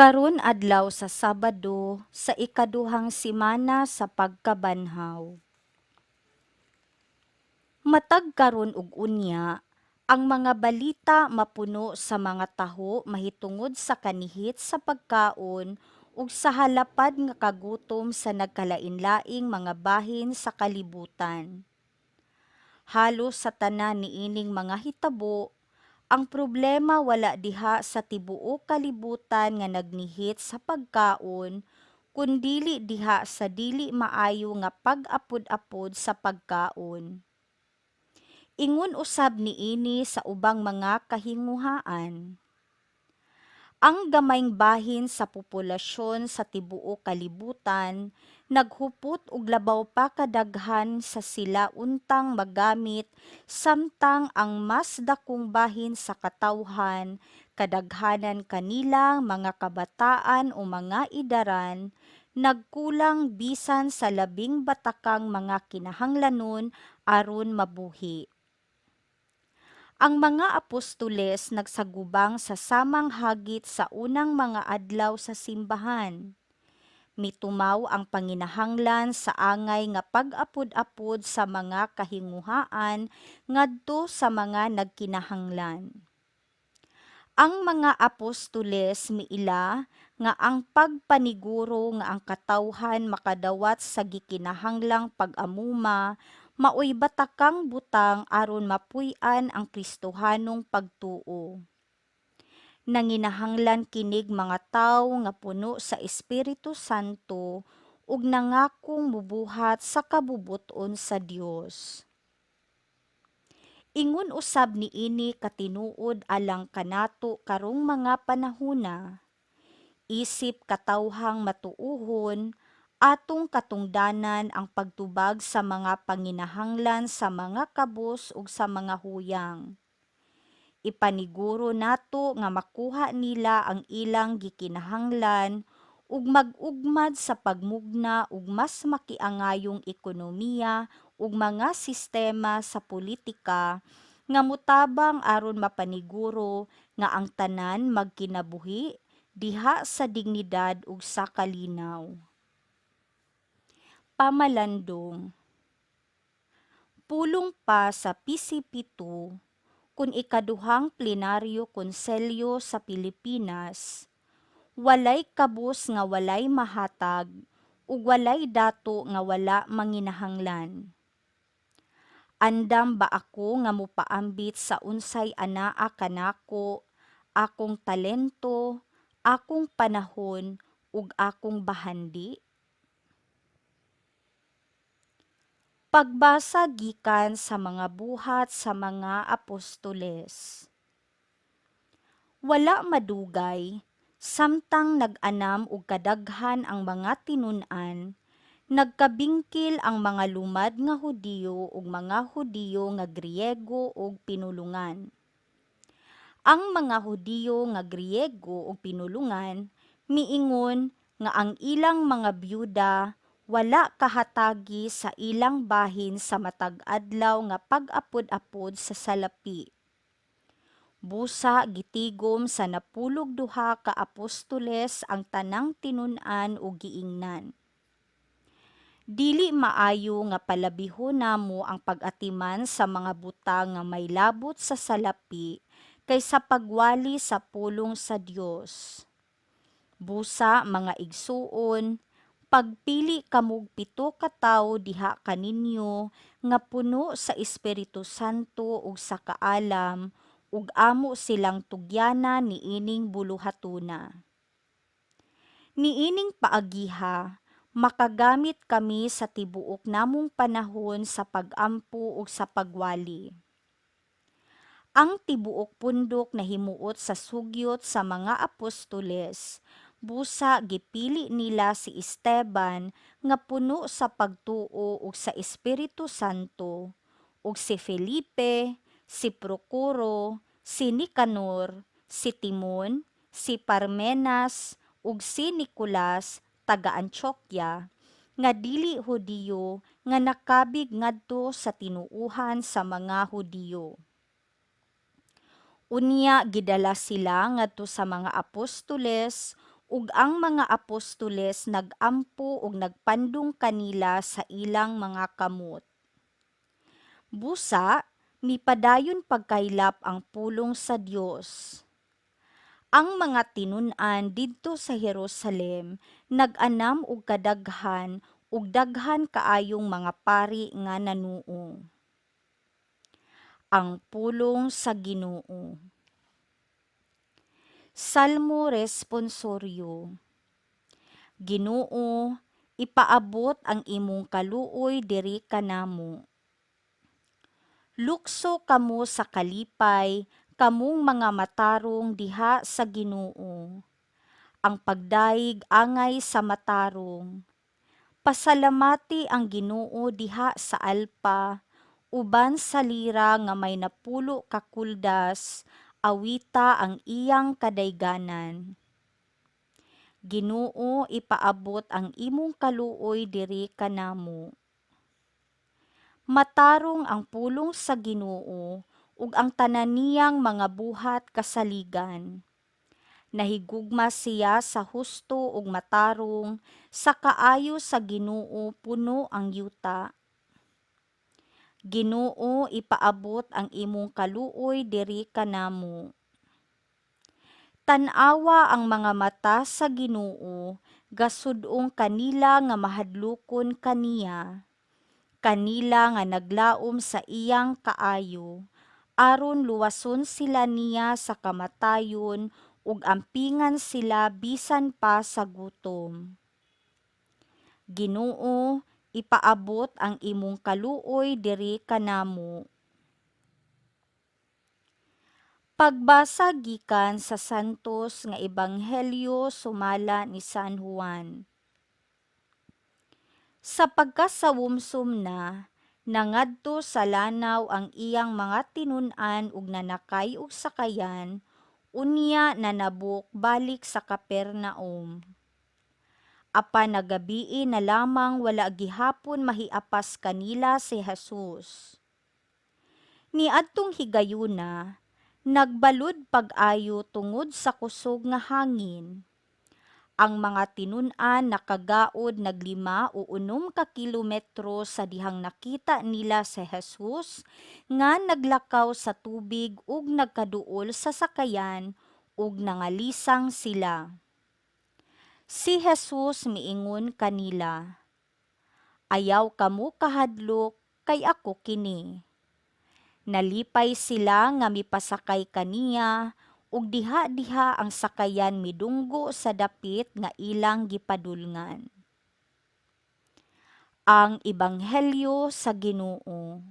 Karon adlaw sa Sabado sa ikaduhang semana sa pagkabanhaw. Matag karon ug unya, ang mga balita mapuno sa mga taho mahitungod sa kanihit sa pagkaon ug sa halapad nga kagutom sa nagkalainlaing mga bahin sa kalibutan. Halos sa tanan niining mga hitabo, ang problema wala diha sa tibuok kalibutan nga nagnihit sa pagkaon, kundili diha sa dili maayo nga pag-apod-apod sa pagkaon. Ingon usab niini sa ubang mga kahinguhaan. Ang gamayng bahin sa populasyon sa tibuok kalibutan naghupot og labaw pa ka daghan sa sila untang magamit, samtang ang mas dakong bahin sa katawhan, kadaghanan kanila mga kabataan o mga idaran, nagkulang bisan sa labing batakang mga kinahanglanon aron mabuhi. Ang mga apostoles nagsagubang sa samang hagit sa unang mga adlaw sa simbahan. Mitumaw ang panginahanglan sa angay nga pag-apod-apod sa mga kahinguhaan ngadto sa mga nagkinahanglan. Ang mga apostoles miila nga ang pagpaniguro nga ang katawhan makadawat sa gikinahanglang pag-amuma maoy batakang butang aron mapuy-an ang Kristohanong pagtuo. Nanginahanglan kinig mga tawo nga puno sa Espiritu Santo ug nangakong mobuhat sa kabubut-on sa Dios. Ingon usab niini katinuod alang kanato karong mga panahona. Isip katawhang matuohon, atong katungdanan ang pagtubag sa mga panginahanglan sa mga kabus ug sa mga huyang. Ipaniguro nato nga makuha nila ang ilang gikinahanglan ug mag-ugmad sa pagmugna og mas makiangayong ekonomiya ug mga sistema sa politika nga motabang aron mapaniguro nga ang tanan magkinabuhi diha sa dignidad ug sa kalinaw. Pamalandong. Pulong pa sa PCP2 kun ikaduhang Plenaryo Konselyo sa Pilipinas, walay kabus nga walay mahatag ug walay dato nga wala manginahanglan. Andam ba ako nga mopaambit sa unsay anaa kanako, akong talento, akong panahon ug akong bahandi? Pagbasa gikan sa mga Buhat sa mga Apostoles. Wala madugay, samtang nag-anam og kadaghan ang mga tinun-an, nagkabingkil ang mga lumad nga Hudiyo ug mga Hudiyo nga Griego og pinulongan. Ang mga Hudiyo nga Griego og pinulongan miingon nga ang ilang mga byuda wala kahatagi sa ilang bahin sa matag adlaw nga pag-apod-apod sa salapi. Busa gitigom sa 12 ka apostoles ang tanang tinun-an ug giingnan, "Dili maayo nga palabihon namo ang pag-atiman sa mga butang nga may labot sa salapi kaysa pagwali sa pulong sa Dios. Busa, mga igsuon, pagpili kamog 7 ka tawo diha kaninyo nga puno sa Espiritu Santo ug sa kaalam, ug amo silang tugyanan niining buluhatona. Niining paagiha, makagamit kami sa tibuok namong panahon sa pag-ampo ug sa pagwali." Ang tibuok pundok nahimuot sa sugyot sa mga apostoles, busa gipili nila si Esteban nga puno sa pagtuo ug sa Espiritu Santo, ug si Felipe, si Procoro, si Nicanor, si Timon, si Parmenas ug si Nicolas taga Antioquia nga dili Hudiyo nga nakabig ngadto sa tinuohan sa mga Hudiyo. Unya gidala sila ngadto sa mga apostoles Ug ang mga apostoles nag-ampo ug nagpandong kanila sa ilang mga kamot. Busa, mipadayon pagkaylap ang pulong sa Dios. Ang mga tinun-an didto sa Jerusalem nag-anam og kadaghan ug daghan kaayong mga pari nga nanuo. Ang pulong sa Ginoo. Salmo Responsoryo. Ginoo, ipaabot ang imong kaluoy diri kanamo. Lukso kamo sa kalipay, kamong mga matarong diha sa Ginoo. Ang pagdayeg angay sa matarong. Pasalamati ang Ginoo diha sa alpa, uban sa lira nga may napulo ka kuldas, awita ang iyang kadayganan. Ginoo, ipaabot ang imong kaluoy diri kanamo. Matarong ang pulong sa Ginoo ug ang tanan niyang mga buhat kasaligan. Nahigugma siya sa husto ug matarong, sa kaayo sa Ginoo puno ang yuta. Ginoo, ipaabot ang imong kaluoy diri kanamo. Tan-awa ang mga mata sa Ginoo, gasud-ong kanila nga mahadlokon kaniya, kanila nga naglaom sa iyang kaayo, aron luwason sila niya sa kamatayon ug ampingan sila bisan pa sa gutom. Ginoo, ipaabot ang imong kaluoy diri kanamo. Pagbasa gikan sa Santos nga Ebanghelyo sumala ni San Juan. Sa pagkasawumsom na, nangadto sa lanaw ang iyang mga tinun-an ug nanakay og sakayan, unya nanabok balik sa Capernaum. Apan nagabii na lamang, wala gihapon mahiapas kanila si Jesus. Niadtong higayuna, nagbalud pag-ayo tungod sa kusog nga hangin. Ang mga tinun-an nakagaod nag 5 o 6 ka kilometro sa dihang nakita nila si Jesus nga naglakaw sa tubig ug nagkaduol sa sakayan ug nangalisang sila. Si Jesus miingon kanila, "Ayaw kamo kahadlok, kay ako kini." Nalipay sila nga mipasakay kaniya ug diha-diha ang sakayan midunggo sa dapit nga ilang gipadulngan. Ang Ebanghelyo sa Ginoo.